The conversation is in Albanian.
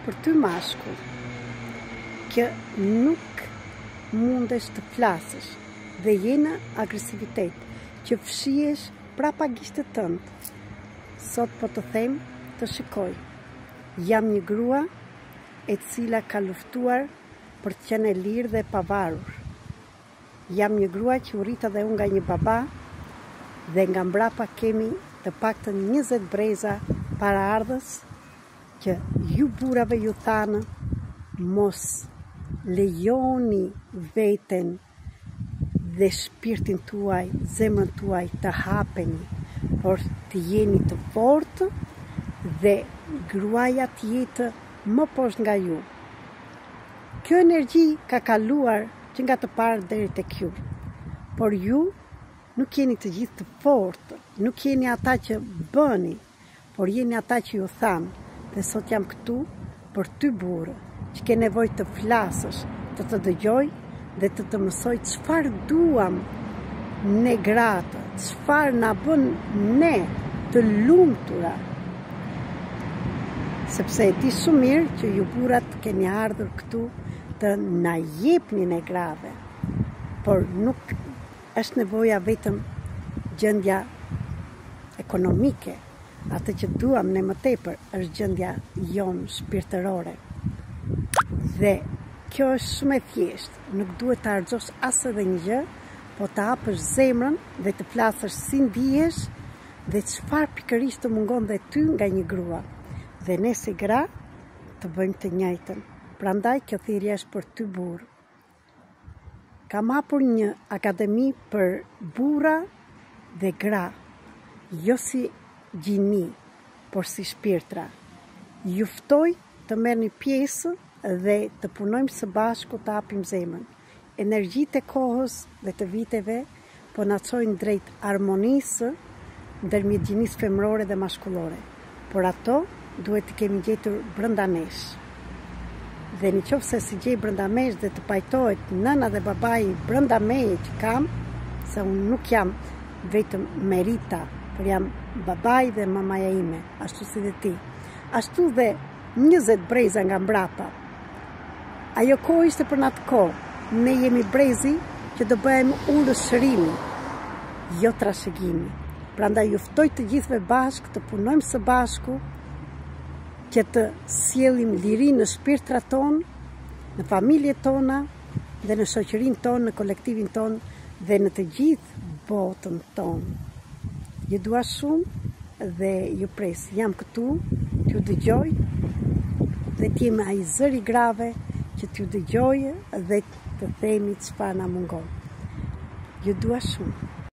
Për ty mashkull, që nuk mundesh të flasësh dhe je në agresivitet, që fshihesh prapa gishtit tënd, sot po të them të shikoj. Jam një grua e cila ka luftuar për të qenë e lirë dhe e pavarur. Jam një grua që u rrita dhe unë nga një baba dhe nga mbrapa kemi të paktën 20 breza paraardhës që ju burrave ju thanë mos lejoni veten dhe shpirtin tuaj, zemrën tuaj të hapeni, por të jeni të fortë dhe gruaja të jetë më poshtë nga ju. Kjo energji ka kaluar që nga të parët deri tek ju. Por ju nuk jeni të gjithë të fortë, nuk jeni ata që bëni, por jeni ata që ju thanë dhe sot jam këtu për ty burrë, që ke nevojë të flasësh, të të dëgjoj dhe të të mësoj çfarë duam ne gratë, çfarë na bën ne të lumtura. Sepse e di shumë mirë që ju burrat keni ardhur këtu të na jepni ne grave, por nuk është nevoja vetëm gjendja ekonomike, atë që duam ne më tepër është gjendja jonë shpirtërore. Dhe kjo është shumë e thjeshtë, nuk duhet të harxhosh as edhe një gjë, po të hapësh zemrën dhe të flasësh si ndihesh dhe çfarë pikërisht të mungon dhe ty nga një grua. Dhe ne si gra të bëjmë të njëjtën. Prandaj kjo thirrje është për ty burrë. Kam hapur një akademi për burra dhe gra, jo si gjini, por si shpirtra. Ju ftoj të merrni pjesë dhe të punojmë së bashku të hapim zemrën. Energjitë e kohës dhe të viteve po na çojnë drejt harmonisë ndërmjet gjinisë femërore dhe mashkullore, por ato duhet t'i kemi gjetur brenda nesh. Dhe në qoftë se s'i gjej brenda mesh dhe të pajtohet nëna dhe babai brenda meje që kam, se unë nuk jam vetëm Merita, por jam babai dhe mamaja ime, ashtu si dhe ti. Ashtu dhe 20 breza nga mbrapa. Ajo kohë ishte për në atë kohë. Ne jemi brezi që do bëjmë urë shërimi, jo trashëgimi. Prandaj ju ftoj të gjithëve bashkë të punojmë së bashku që të sjellim liri në shpirtrat tonë, në familjet tona dhe në shoqërinë tonë, në kolektivin tonë dhe në të gjithë botën tonë. Ju dua shumë dhe ju pres. Jam këtu t'ju dëgjoj dhe të jem ai zëri i grave që t'ju dëgjoj dhe të themi çfarë na mungon. Ju dua shumë.